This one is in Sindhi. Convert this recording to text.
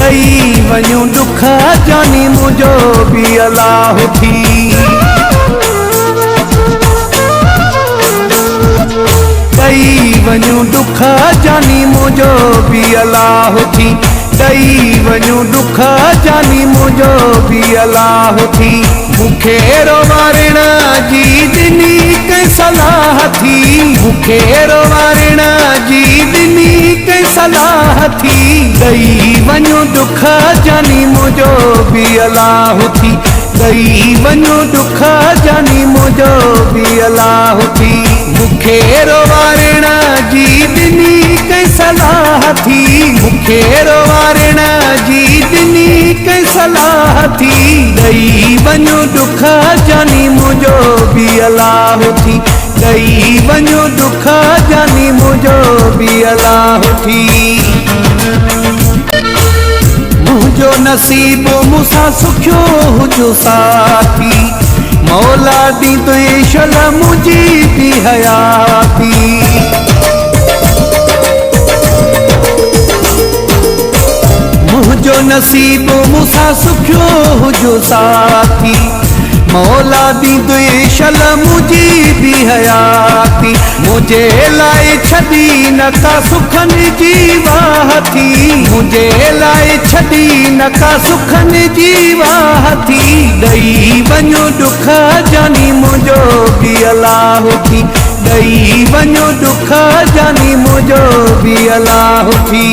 ڏئي وڃون ڏک جاني منهنجو به الله ٿي. ڏئي وڃون ڏک جاني منهنجو به الله ٿي. ڏئي وڃون ڏک جاني منهنجو به الله ٿي. مون کي روئارڻ جي ڏني ڪنهن صلاح ٿي. مون کي روئارڻ جي ڏني ڪنهن صلاح ٿي. ڏئي وڃون ڏک جاني منهنجو به الله ٿي. ڏئي وڃون ڏک جاني منهنجو به الله ٿي. مون کي روئارڻ جي ڏني ڪنهن صلاح ٿي. مون کي روئارڻ جي ڏني ڪنهن صلاح ٿي. ڏئي وڃون ڏک جاني منهنجو به الله ٿي. ڏئي وڃون ڏک جاني منهنجو به الله ٿي. منهنجو نصيب مون سان سکيو هجو ساٿي. مولا ڏيندوئي شل منهنجي به حياتي. منهنجو نصيب مون سان سکيو هجو ساٿي. مولا ڏيندوئي شل منهنجي به حياتي. منهنجي لاءِ ڇڏي نه ڪا سکن جي واهه ٿي. منهنجي لاءِ ڇڏي نه ڪا سکن جي واهه ٿي. ڏئي وڃو ڏک جاني منهنجو به الله ٿي. ڏئي وڃو ڏک جاني منهنجو به الله ٿي.